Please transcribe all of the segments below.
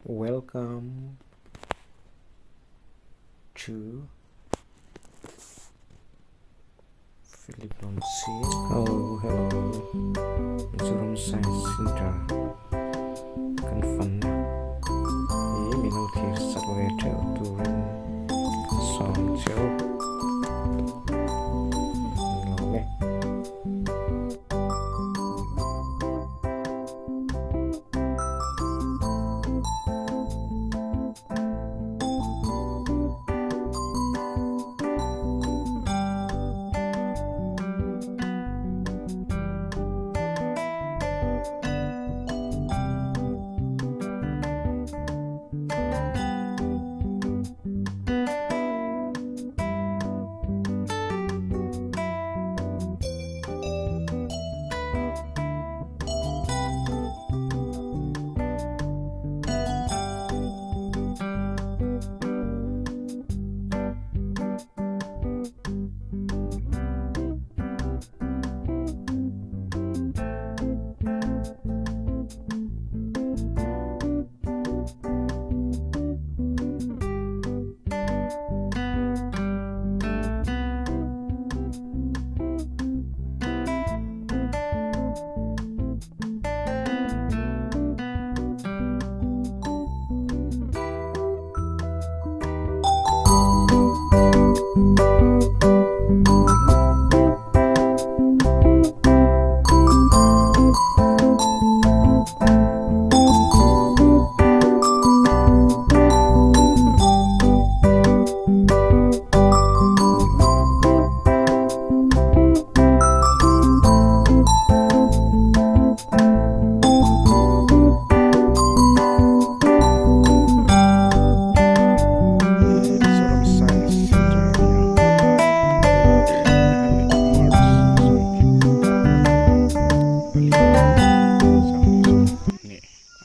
Welcome to Philip Lomsi. Hello, hello. Mizoram Science Center kan fanna hi min lo thlir sak ve theuh turin ka sawm cheu. An lawm e. Mizoram Science Center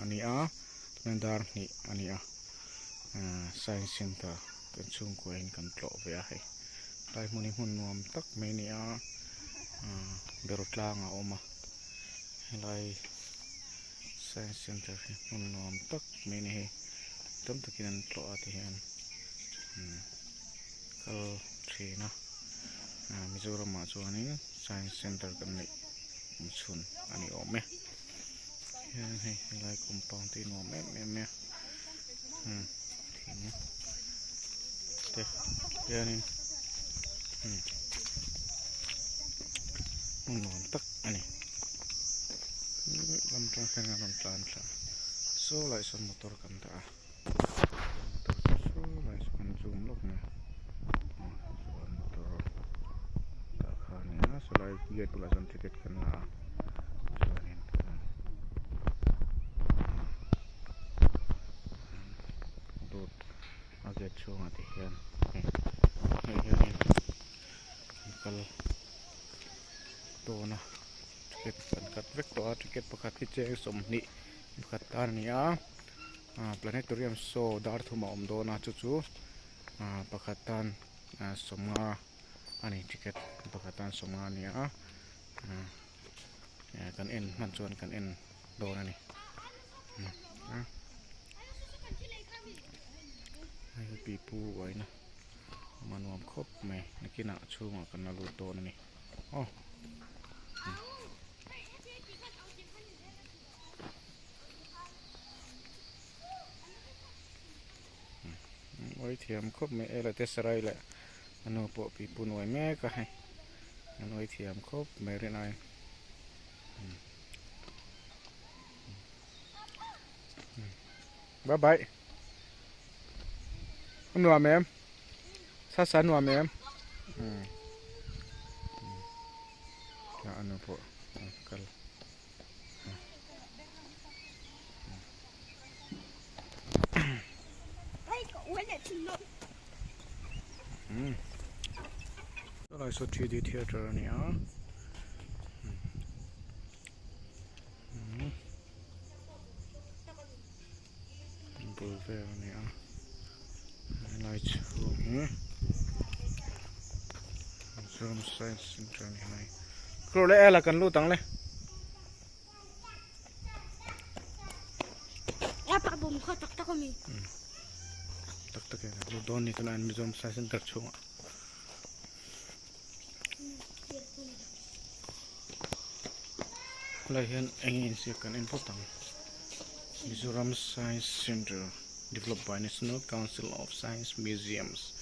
a ni a tunah dar hnih a ni a Science Center kan chhungkua in kan tlawh ve a hei tlai hmun hi hmun nuam tak mai a ni a beraw tlang a awm a helai science center hi hmun nuam tak mai a ni hei tam takin an tlawh a tihian kal thin a Mizoram ah chuanin science center kan neih awm chhun a ni awm e hian hei helai compound te hi nuam em em mai a thing te hianin hmun nuam tak a ni lam tang hian a rawn tlan thla saw lai sawn motor kan dah a motor saw lai sawn an zoom lawk mai a motor tah kha a ni a sawlai gate bulah sawn ticket kan la a chuanin. Dawt a gate chhungah te hian hei hei hianin an kal dawn a ticket an cut vek tawh a ticket pakhat hi cheng sawmhnih pakhat tan a ni a ah planetarium show dar thum a awm dawn a chu chu ah pakhat tan ah sawmnga a ni ticket pakhat tan sawmnga a ni a ah kan en hman chuan kan en dawn a ni. Hei pipu uaina a nuam khawp mai nakinah chhungah kan la lut dawn a ni aw. Uai thiam khawp mai ela te sarai leh a nu pawh pipu nuai mek a hei an uai thiam khawp mai rinai. Bye bye. Nuam em? Sa sa nuam em? Ya anu pawh kal. Lai saw 3D theatre a ni a. Bul vel a ni a helai chhung hi Mizoram Science Centre a ni helai kawr leh ela kan lut ang le. Tak tak in kan lut dawn a ni tunah hian Mizoram Science Center chhungah. Helai hian eng nge inziak kan en phawt ang Mizoram Science Center developed by National Council of Science Museums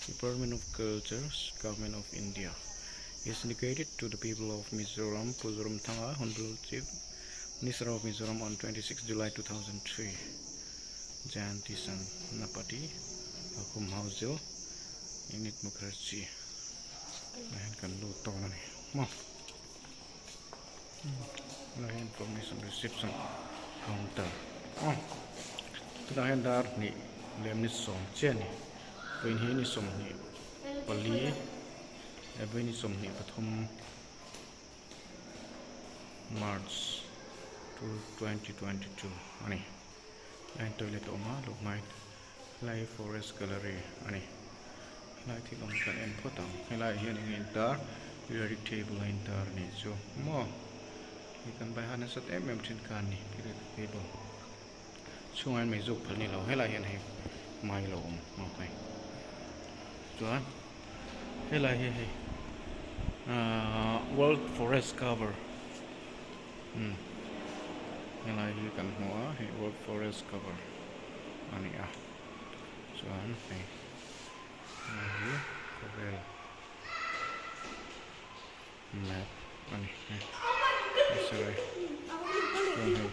Department of Culture Government of India is dedicated to the people of Mizoram Pu Zoramthanga Honourable Chief Minister of Mizoram on 26 July 2003 Jayanti Senapati Akum Hauzel Unit Mukherjee ah hian kan lut dawn a ni maw helai hian information reception counter aw chutah hian dar hnih lem ni sawm chiah a ni vawiin hi ni sawmhnih pali eh vawiin ni 23 March 2022 a ni helai hian toilet a awm a luh hmain. Helai hi forest gallery a ni helai thil awm kan en phawt ang helaiah hian eng nge intar periodic table a intar a nih chu maw hei kan baiha nasat em em thin kha a ni periodic table chhungah hian meizuk phal a ni lo helaiah hian hei mai lo awm maw hei chuan helai hi hei ahh world forest cover umm helai hi kan hmu a hei world forest cover. a ni a chuan hei hei hi khawvel map a ni hei sawi chuan hei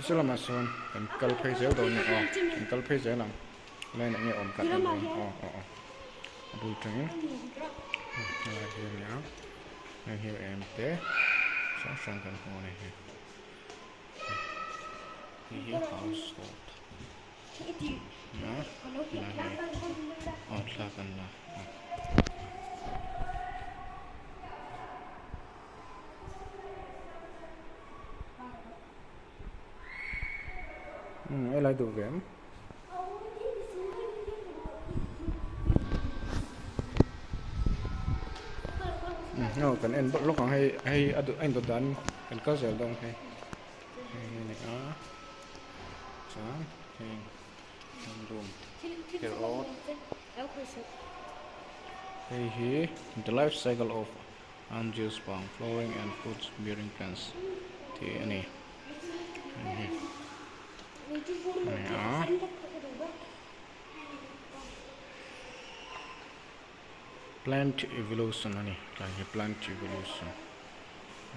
saw lamah sawn kan kal phei zel dawn a ni aw kan kal phei zel ang line ah nge awm kan en dawn aw aw aw a bul tangin helai hi a ni a hei hi em te hrang hrang kan hmu a ni hei. Hei hi household na la hei aw thla kan la umm helai duh ve em. Aw kan en bawk lawk ang hei hei a duh a indawt dan kan kal zel dawn hei hei hi a ni a chuan hei room erawh hei hi the life cycle of angiosperm flowering and fruits bearing plants tih a ni hei hi a ni a. Plant evolution a ni tlai hi plant evolution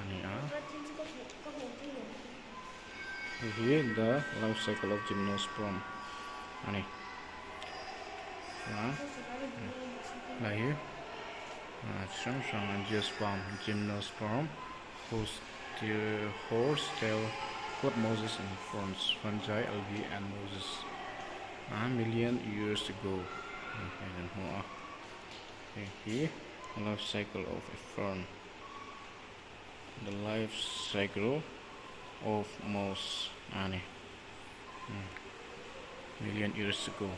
a ni a hei hi the life cycle of gymnosperm a ni chuan helai hi chi hrang hrang angiosperm gymnosperm horsetail club mosses and ferns fungi algae and mosses a million years ago hei kan hmu a hei hi life cycle of a fern the life cycle of moss a ni million years ago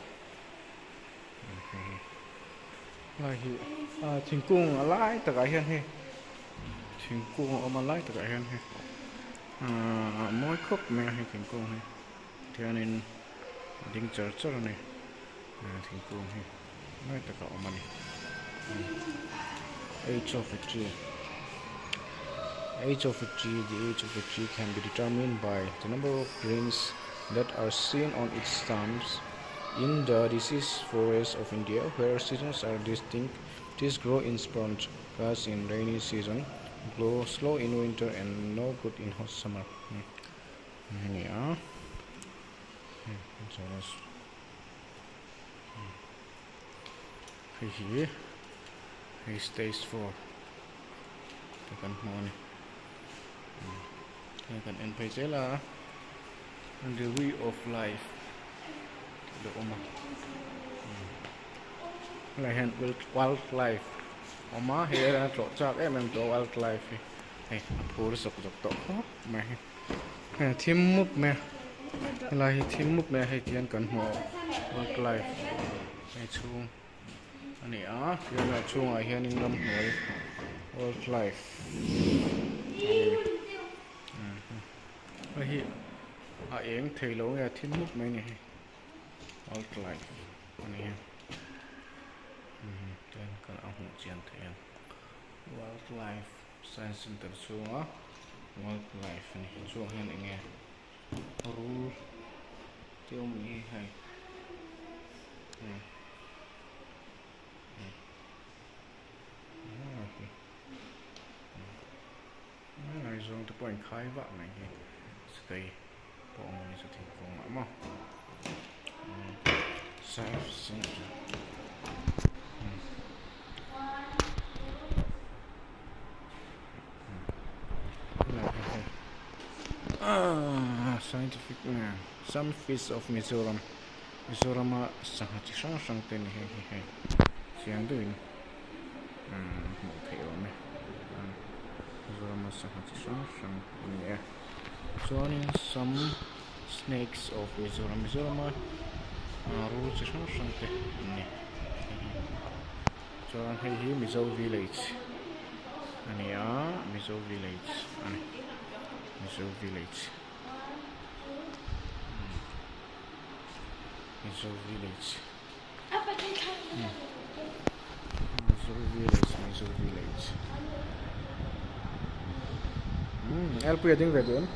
helai hi thingkung a lai takah hian hei thingkung a awm a lai takah hian hei ahh mawi khawp mai a hei thingkung hi. Tihianin a ding char char a ni thingkung hi lai takah a awm a ni age of a tree age of a tree the age of a tree can be determined by the number of rings that are seen on its stumps in the disease forest of India where seasons are distinct trees grow in sponge grass in rainy season grow slow in winter and no good in hot summer. A ni a hei hi hei stage four te kan hmu a ni hei kan en phei zel a the way of life tih a awm a helai hian wildlife a awm a hei a tlawh chak em em tawh a wildlife hi hei a phur zawk zawk tawh khawp mai. Hei thim mup mai a helai hi thim mup mai a hei tihian kan hmu a wildlife hei chhung a ni a tihian a chhungah hianin ramhnuai wildlife a ni hei hi. A eng thei lo nge a thim mup mai a ni hei wildlife a ni hei chuan kan a hmuh chian theih ang wildlife science center chhunga wildlife a ni chuang hian eng nge rul te awm ni hei hei. Ngaihzawng te pawh a inkhai vah mai hi sakei pawh awm a ni chu thingkung ah maw scientific some fish of Mizoram. Mizorama sangha chi hrang hrang te ni hei hi hei chiang deuhin umm hmuh theih awm e Mizorama sangha chi hrang hrang a ni e chuanin some snakes of Mizoram Mizorama rul chi hrang hrang te an ni chuan hei hi Mizo village a ni a Mizo village a ni Mizo village. Mizo village Mizo village Mizo village umm elpui a ding ve duh em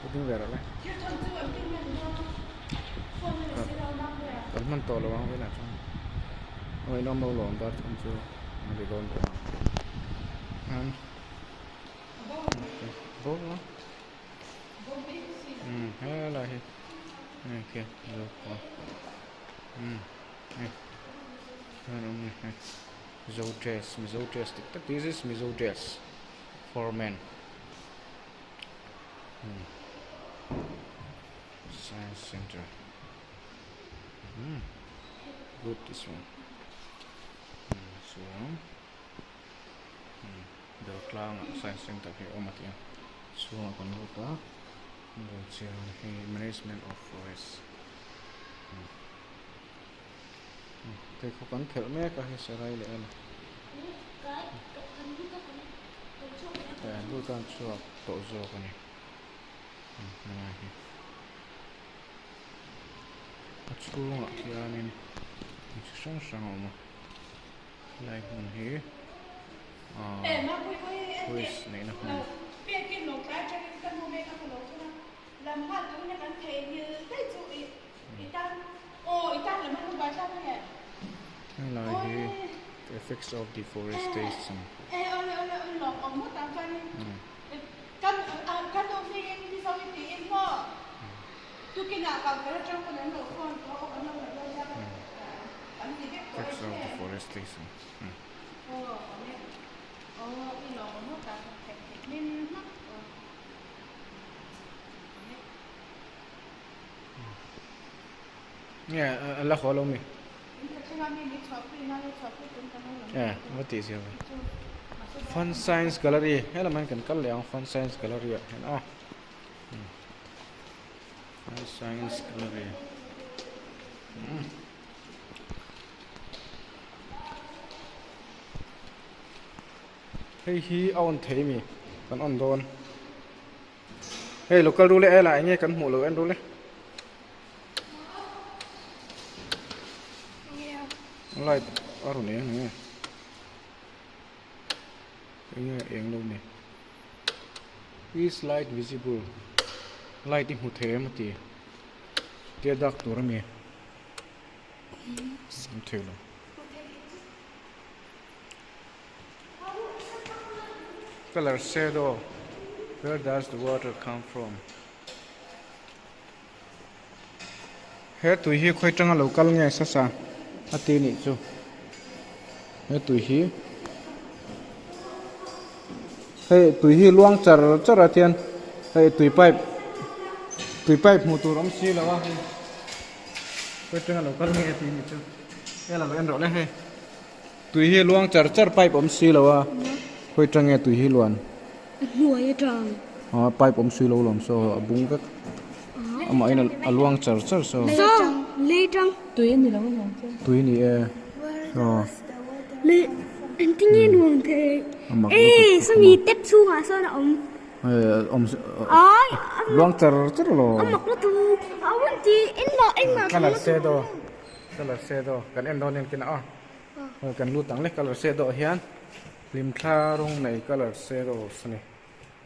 a ding ve rawh le kan hman tawh lo ang velah chuan aw in awm lo lawm dar thum chu a ri dawn tawh ang. Helai hi hei khi zo khua hei chuan awm ni hei mizo dress mizo dress dik tak this is mizo dress for men science center good this one chuan. Dawr tlangah science center hi a awm a ti a chhungah kan lut a dawr chiang hi management of forest pheikhawk kan phelh mek a hei sarai leh en an lut a an chhuak tawh zawk a ni helai hi a chhungah hianin chi hrang hrang a awm a. Helai hmun hi aaa quiz neihna hmun. Helai hi the effects of deforestation. Effects of deforestation. Nge a la haw lo mi? Eh, va tih zia ve. Fun Science Gallery helam hian kan kal leh ang Fun Science Gallery ah hian aw. Fun Science Gallery. Hei hi a on thei mi kan on dawn hei local rule e lah enge kan hmuh loh en rule light a rawn eng nge enge eng lo ni is light visible light i hmu thei em a ti tia dak tur a mi. Thei lo. Color shadow. Where does the water come from? He tui hi khawi tanga lo kal nge sasa a ti nih chu. He tui hi hei tui hi luang char char a tian hei tui pipe tui pipe hmuh tur awm si lo a hei. Khawi tanga lo kal nge a ti nih chu he lo en rawh le hei tui hi luang char char pipe awm si lo a khawi tang nge tui hi luan hnuai atang a pipe awm si lo lawm saw a bung vek amah in a luang char char saw saw lei tang tui ani lo aniang chu tui ni e saw lei engtin nge nuam thei e sawmi tep chhungah sawn a awm awm ai. Luang char char lo. Colour se daw colour se daw kan en dawn en kina aw kan lut ang le colour se daw hian hlimthla rawng nei colour se daw a ni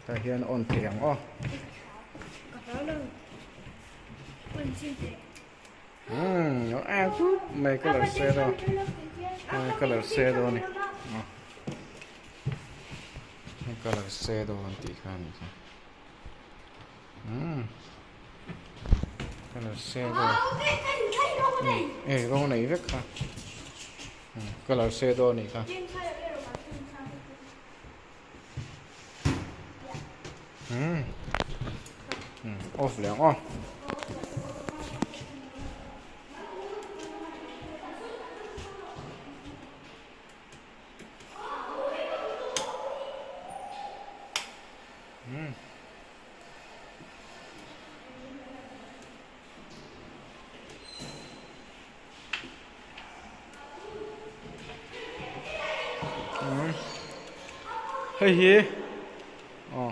tah hian a on thei ang aw. Umm a khup mai colour se daw colour se daw a ni colour se daw an tih kha a nih kha umm colour se daw e rawng nei vek kha colour se daw a nih kha. Umm off leh ang aw. Umm. Hei hi aw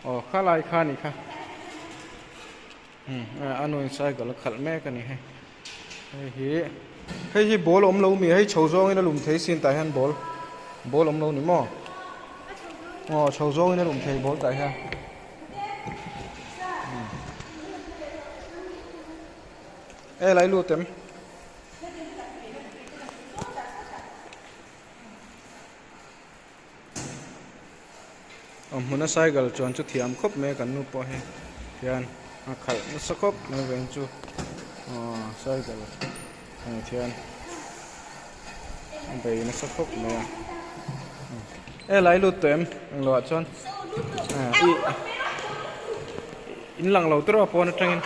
aw khalai kha a nih kha a nuin cycle a khalh mek a ni hei hei hi hei hi ball awm lo mi hei chho zawngin a lum thei sin tah hian ball ball awm lo ni maw aw chho zawngin a lum thei ball tah hian. E lai lut em? Awm hmuna cycle chuan chu thiam khawp mai a kan nu pawh hi hian a khalh nasa khawp mai veng chu aw cycle ah hian a bei nasa khawp mai a e lai lut tawh em englo ah chuan in lang lo tawrh a pawn atangin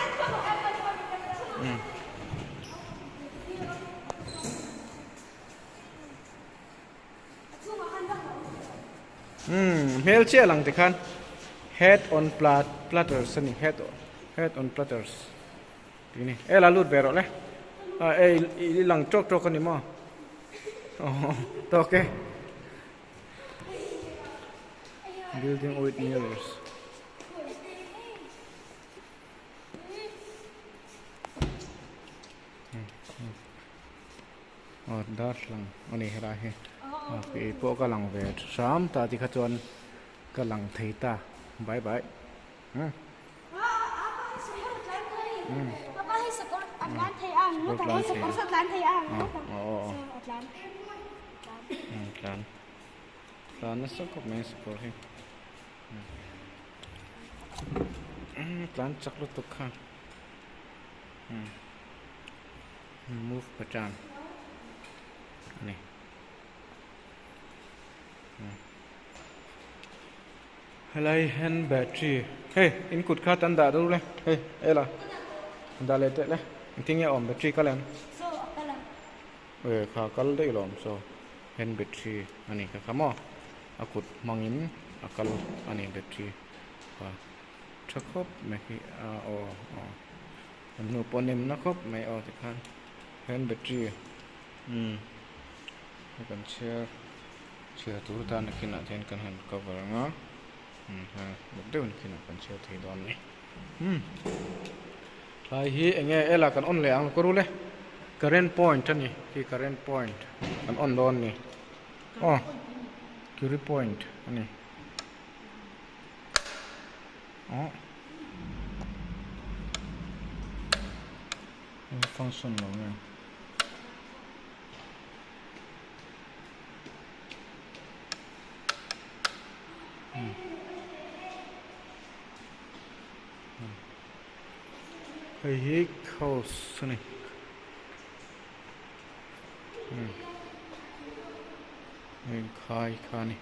umm hmel chiah lang tikhan head on platters a ni head head on platters tih a ni e la lut ve rawh le ah ei i lang tawk tawk a ni maw aw tawk e building with mirrors. Aw darthlalang a ni helai hi aw kei pawh ka lang ve hram ta tikha chuan ka lang thei ta bye bye umm tlan tlan nasa khawp mai sakawr hi. Tlan chak lutuk kha move pattern a ni helai hian battery hei in kut kha tan dah deuh le hei ela dah leh teh le engtin nge a awm battery kal em e kha kal daih lo awm saw hand battery a ni kha kha maw. A kut hmangin a kal a ni battery kha tha khawp mai hi a aw aw a hnu pawh a nem na khawp mai aw tikhan hand battery umm hei kan chhiar chhiar tur atan a kinah te hian kan han cover ang a umm uluk deuhin kinah kan chhiar thei dawn a ni umm tlai hi eng nge ela kan on leh ang ka rul e current point a ni khi current point kan on dawn a ni. Aw Curie point a ni aw function lo nge hei hi house a ni. Heng khai kha a ni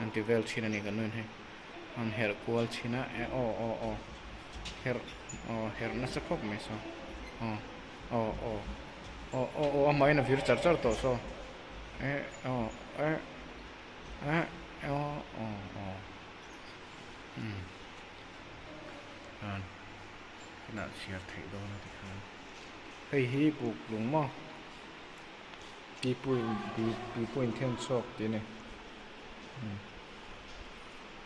an ti vel thin a ni kan nuin hei an herh kual thin a eh aw aw aw herh aw herh nasa khawp mai saw aw aw aw aw aw aw amahin a vir char char tawh saw eh aw eh eh aw aw aw umm. Inah chhiar theih dawn a tikhan hei hi buk lung maw pipu in pipu in then chhuak tih a ni.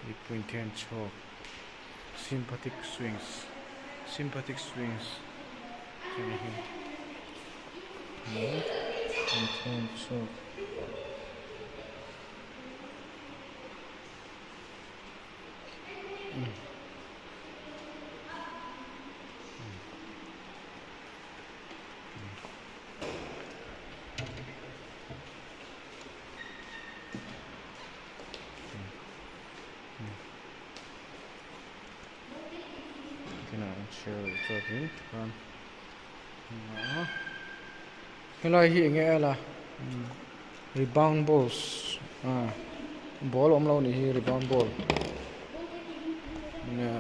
Mipui inthian chhawk sympathetic swings sympathetic swings tih hi inthian chhawk. Helai hi enge ela rebound balls ah ball awm lo nih hi rebound ball nia.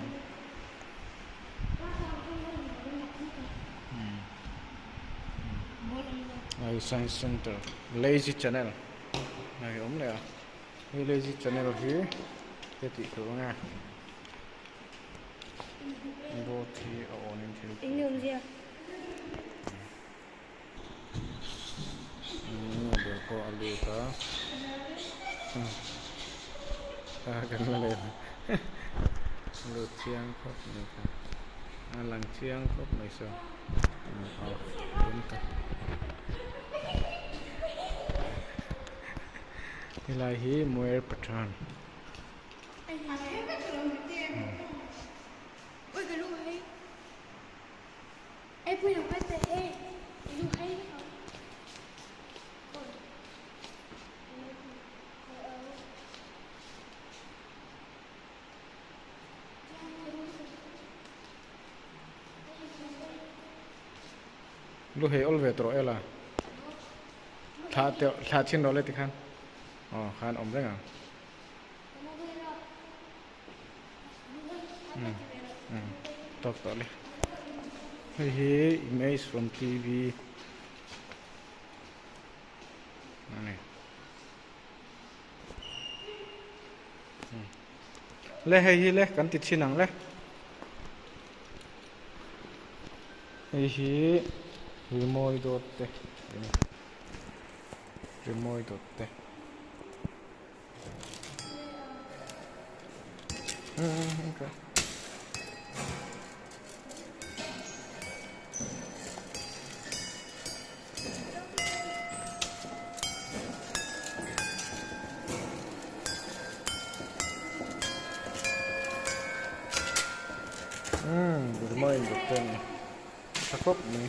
Hei science center lazy channel hei awm leh a hei lazy channel hi he tih tur ang e board hi a awn in thil ber pawh a lut a a kan la leh a lut chiang khawp mai kha a lang chiang khawp mai saw helai hi Muer Pathan. Lu hei awl ve tawh ela thlah teuh thlah chhin rawh le tikhan aw khan awm reng ang umm umm tawk tawh le hei hi image from T_V a ni. Le hei hi le kan ti chhin ang le hei hi rimawi dawt te rimawi dawt te Umm Burma in dawt te a ni tha khawp mai.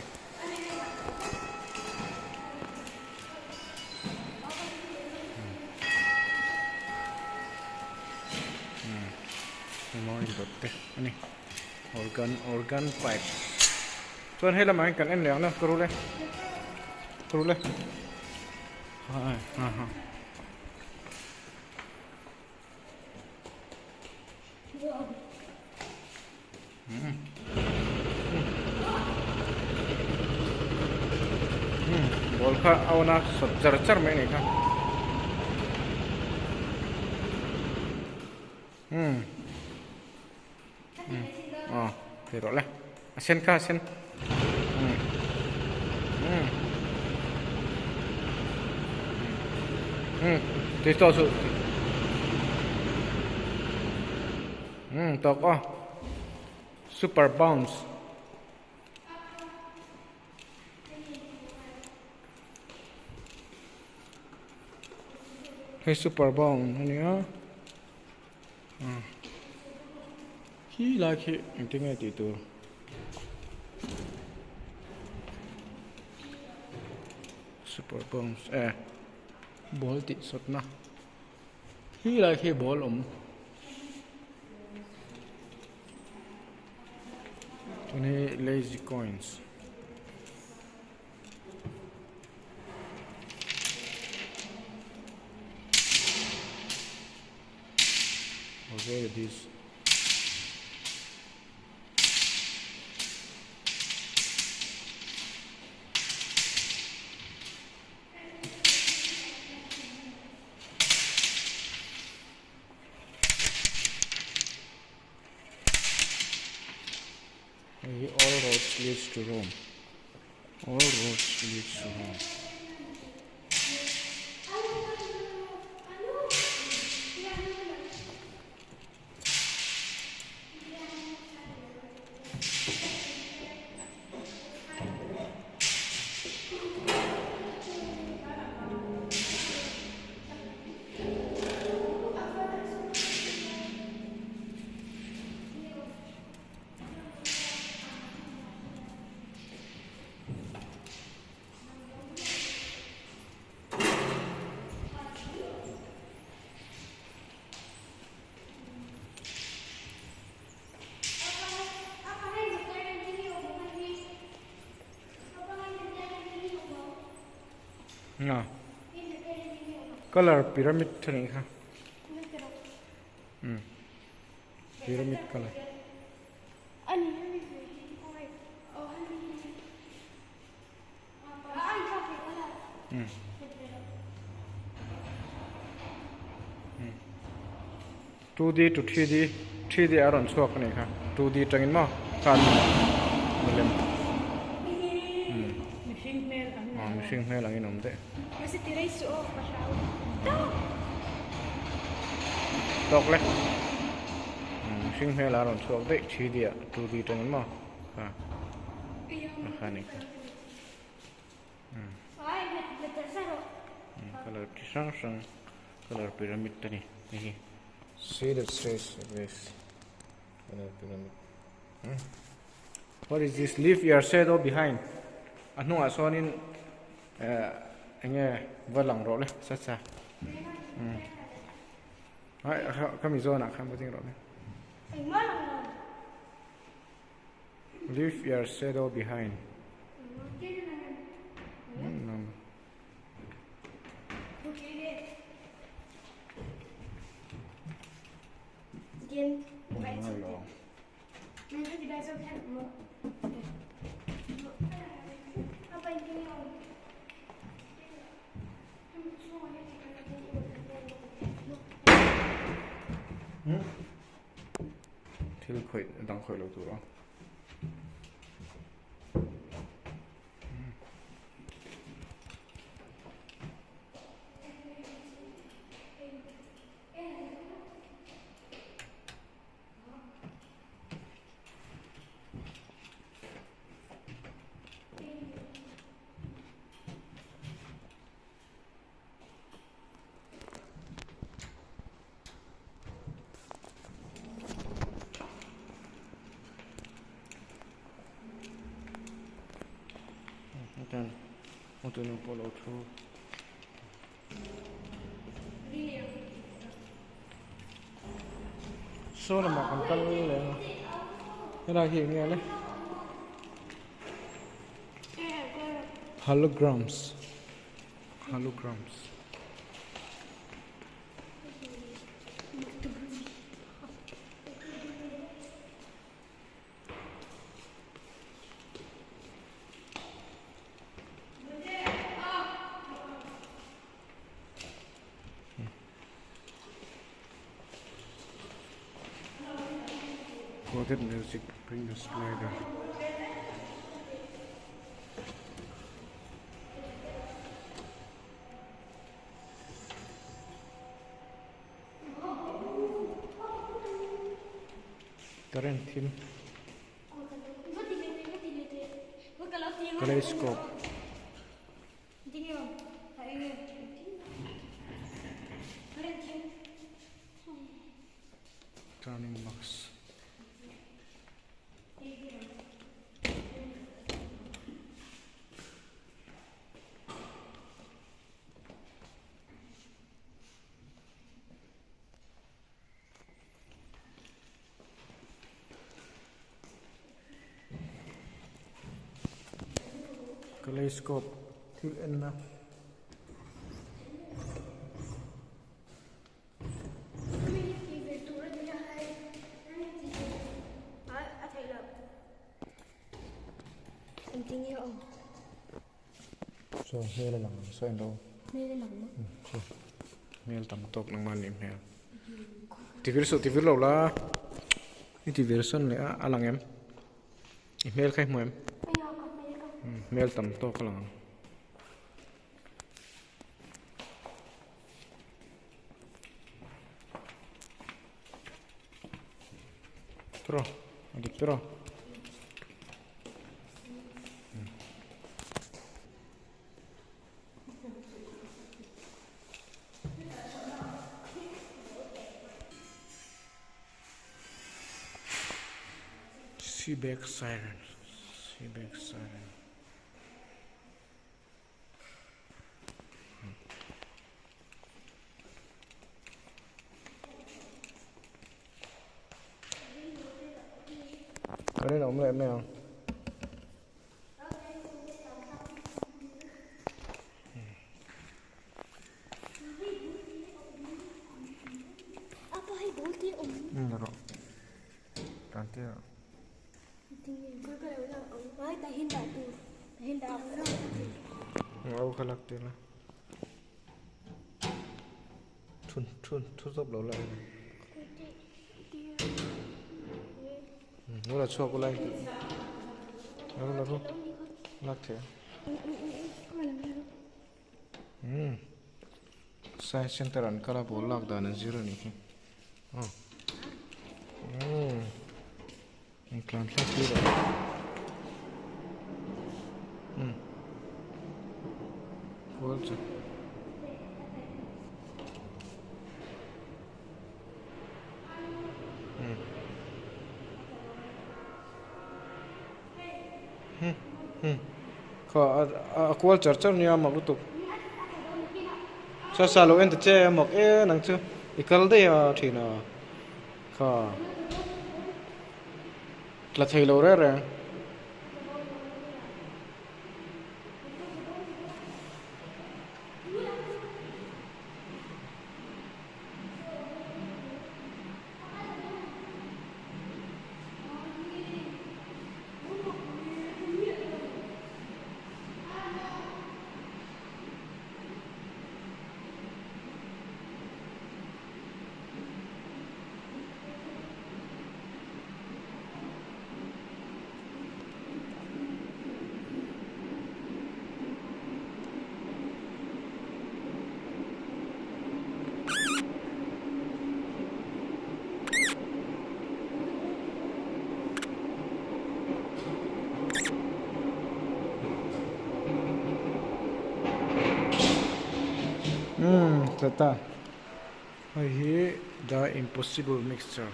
Burma in dawt te a ni organ organ pipe chuan hei lamah hian kan en leh ang na ka rul e ka rul e ha ha ha. Ball kha a awn a sawt char char mai a nih kha umm aw thei rawh le a sen kha a sen umm umm umm tui tawh suh umm tawk aw super bounce. Hei super bound a nia khi lai khi engtin nge tih tur super bounce e ball tih sawt na khi lai khi ball awm. Tun hi lazy coins. Okay, this Hei hi all roads leads to Rome all roads leads to Rome. Nga color pyramid a nih kha umm pyramid color. 2D to 3D 3D a rawn chhuak a nih kha 2D atangin maw khan milem mihring hmel angin awm daih tawk le mihring hmel a rawn chhuak daih 3D ah 2D atangin maw kha a kha a nih kha. Colour chi hrang hrang colour pyramid a ni hei hi. See the stress this colour pyramid what is this leave your shadow behind a hnungah sawnin eh eng nge va lang rawh le sa sa ka mi zawnah khan va ding rawh le. Leave your shadow behind. Thil khawih a dang khawih lo tur a. Chuan hmutunu pawh lo thu saw lamah kan kal leh ang a helai hi eng nge le holograms holograms. Quoted music bring the slider. Current thil Kaleidoscope Turning box. Kaleidoscope thil enna. Saw hmel a lang ang saw englo. Hmel a lang maw? Saw hmel tam tawk nang mahni hmel. Tivir suh tivir lo la i tivir sawn leh a a lang em? I hmel kha i hmu em? Hmel tam tawk a lang ang. Tiraw a dik tiraw. Seaback siren seaback siren. Kan in awm leh mai ang. Au kha lak tir la. Thun thun thu zawp lo la. Lo la chhuak ula lo la ru lak thei. Hmm. Science center an kal a ball lak dan an zir a nih hi. Hmm. An tlan thlak tir a. Hmm. Kual chu. Hmm. Hmm. Hmm. Kha a kual char char nia mak lutuk. Sa sa lo en ta che mak e nang chu i kal daih a thin a. Kha tla thei lo reng reng. Umm tla ta hei hi the impossible mixture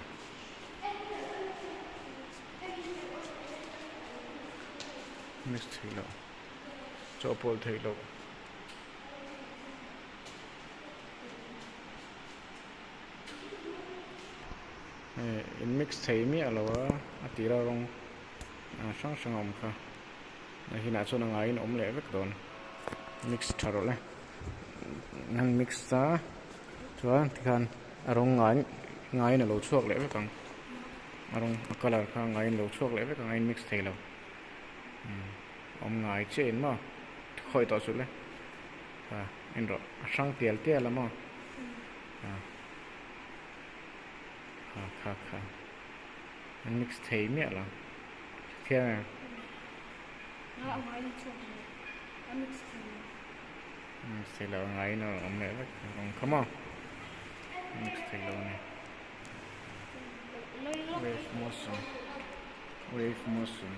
mix theih loh chawhpawlh theih loh. Hei in mix thei miah lo a a tira rawng hrang hrang a awm kha a hinah chuan a ngaiin a awm leh vek dawn mix tha rawh le an mix a chuan tikhan a rawng ngai ngaiin a lo chhuak leh vek ang a rawng a colour kha ngaiin a lo chhuak leh vek ang a in mix thei lo awm ngai chiah in maw khawi tawh suh le a en rawh a hrang tial tial a maw a kha kha kha an mix thei miah lo thiam em mix thei lo ngaiin a awm leh vek awm kha maw mix thei lo a ni wave motion wave motion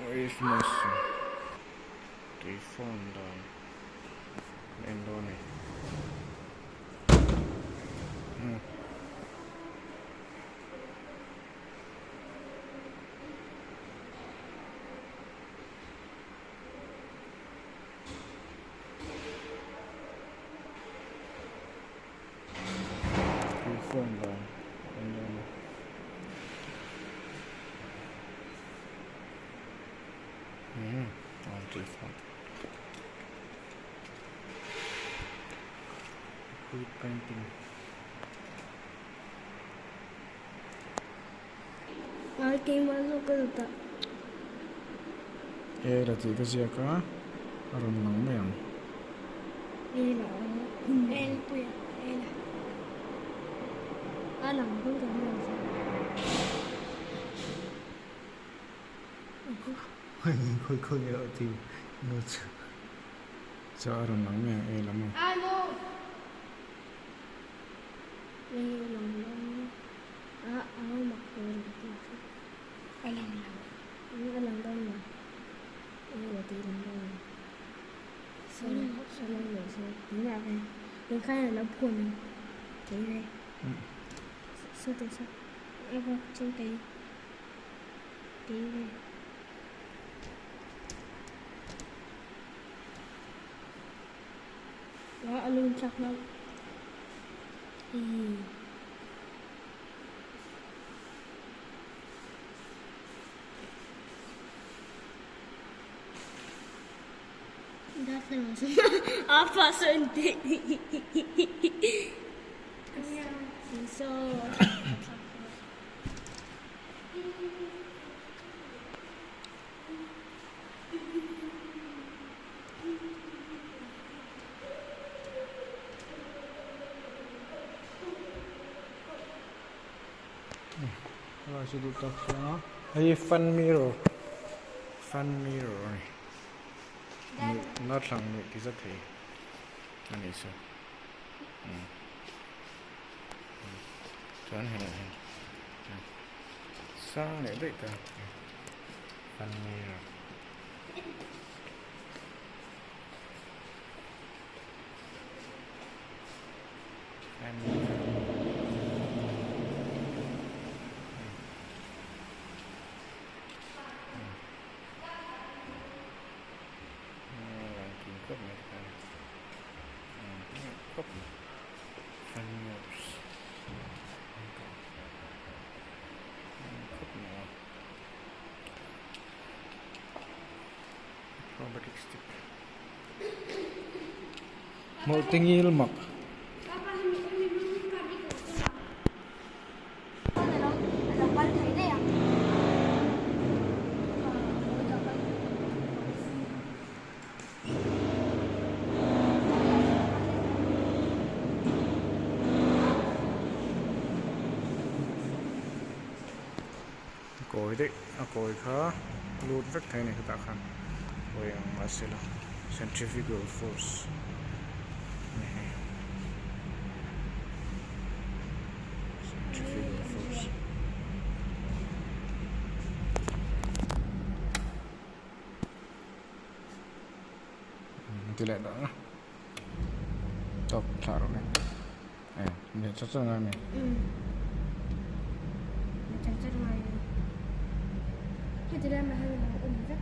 Wave motion tui fawn dan kan en dawn a ni. Tui fawn dan kan en dawn a ni. Umm aw tui fawn. Liquid painting. Ai keimah zawk ka zut a. E la tih ka ziak a, a rawn lang mai ang. E la e la pui a e la a lang dawn ka hre lo. Khawi khawi nge aw tih nu chu chu a rawn lang mai ang e lam ang. E lang lang a a mak tur ang tih chu a lang lo a lang dawn lo e la tih lang dawn lo a lang lo so tunah khan tun khan a lo phun ang tih ve sawtah saw a bak chu kei. Đó, luôn chặt lắm. Đó là apa sendiri. Helai chu duh tak hian a hei hi fan mirror fan mirror a ni nuih darthlalang nuih ti zat thei a nih chu chuan helaiah hian sang leh daih ta fan mirror. Hmawlh te ngil mak. Kawi daih a kawi kha lut vek thei a ni khutah khan kawi ang mahse la centrifugal force a ni hei centrifugal force. Ti leh dah a tawp thlah rawh le. Nè chắc chắn ngay này. Ừ. Chắc chắn ngay. Thế thì mà hay là ổn rất.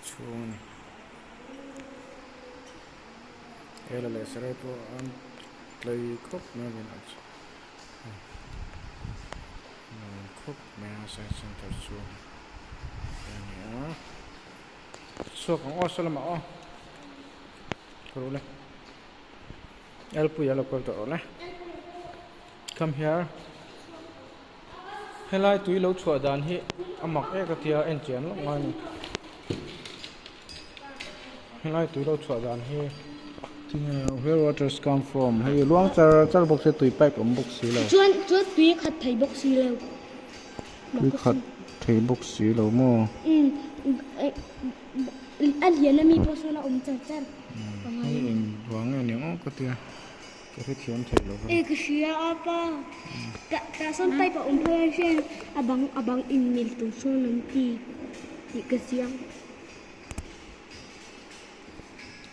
Chhung a ni ela leh sarai pawh an tlei khawp mai a ni nuam khawp mai a science center chu a ni a chhuak ang aw saw lamah aw ka ruh le elpui a lo kal tawh rawh le come here. Helai tui lo chhuah dan hi a mak ek a tia en chian lawk ngai a ni. Helai tui lo chhuah dan hi tinge where waters come from hei luang char char bawk se tui pipe awm bawk si lo. Chuan chuan tui khat thei bawk si lo. Tui khat thei bawk si lo maw? Umm a lian ami pawh sawn a awm char char. Hei eng vang nge ni ang aw ka tia. Ka hrethiam thei lo va. E ka hria a pa. Tah tah sawn pipe a awm phei a hriat a bang a bang in mil tur sawn an ti tih ka chiang.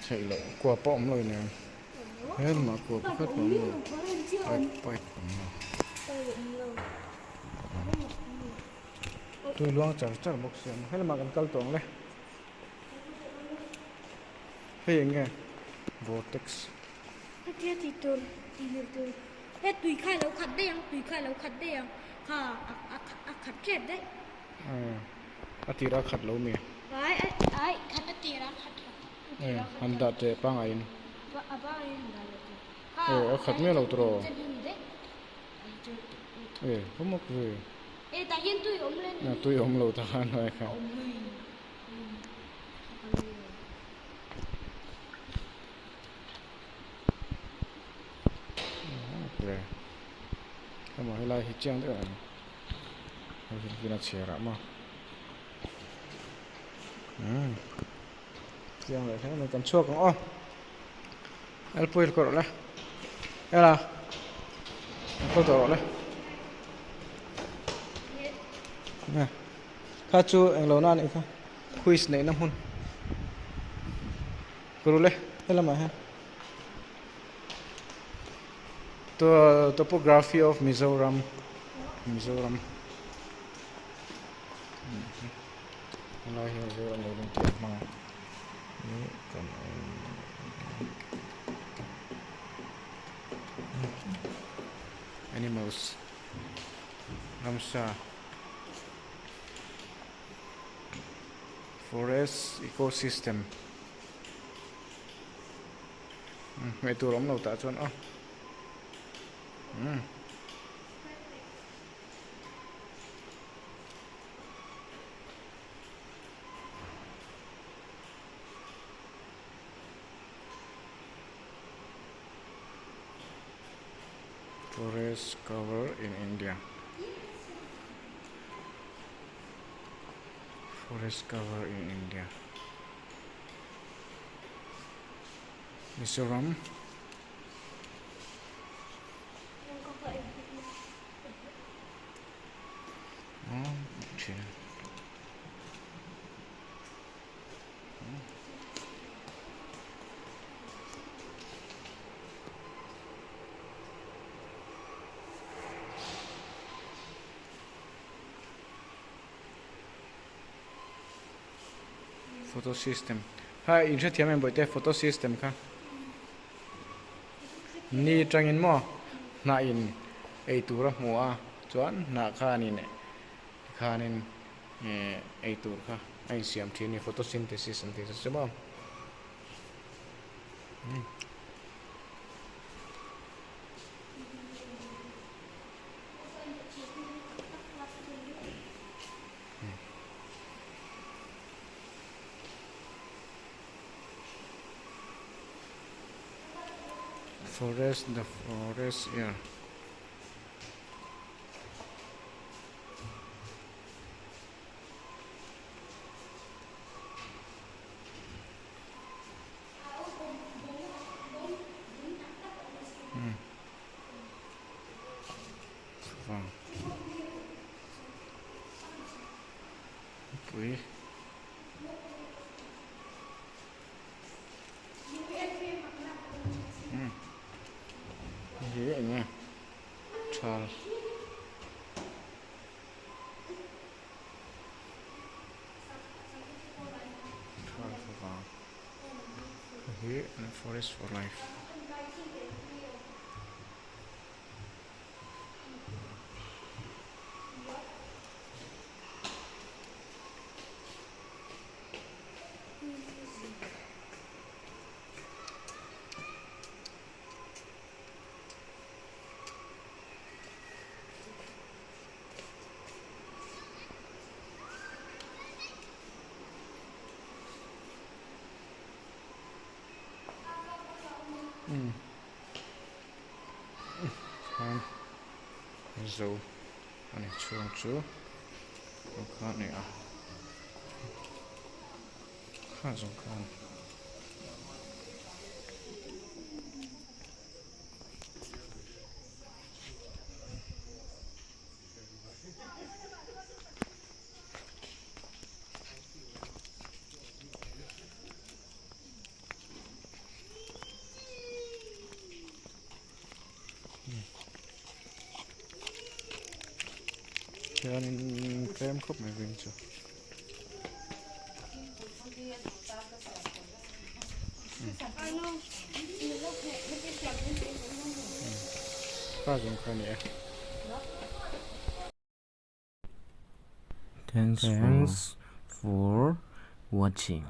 Theih loh kua pawh awm lo in em. Helmah kua pakhat pawh awm lo. Pipe pipe awm lo. Tui luang char char bawk si ang. Helmah kan kal tawh ang le. Hei eng nge vortex. Hetia tih tur tih leh tur he tui kha alo khat daih ang tui kha alo khat daih ang kha a a khat tep daih. A tirah a khat lo mi? Ai ai khat a tirah a khat lo. Han dah teh pangaiin. A pangaiin han dah leh teh. A khat miah lo tur aw. E hawmawk ve. E tah hian tui awm le ni. Tui awm lo ta khan ai kha. Hema helai hi chiang deuh ang hei hi a chhiar ah maw umm. Chiang leh hle mai kan chhuak ang aw. Elpui kawrh le. Ela. Kal tawh rawh le. Nge. Kha chu englo na anih kha. Quiz neihna hmun. Kuru le helamah hian. Topography of Mizoram. Mizoram. Helai hi Mizoram lo ding tih a hmang a. Ni kan Animals ramsa Forest ecosystem hmeh tur awm lo tah chuan aw Forest cover in India Forest cover in India Mizoram Photo system ha in hrethiam em bawihte photo system kha ni atangin maw hnah in ei tur a hmu a chuan hnah khanin tikhanin eh ei tur kha a insiam thin a ni photosynthesis an tih chu chu maw. Forest the forest air. Vang pui hei hi eng nge thal thal vang hei hi forest for life. Khan zo a ni chhung chu kha a ni a kha zawng khan. Hianin tlem khawp mai veng chu. Kha zawng kha a ni e. Thanks for watching.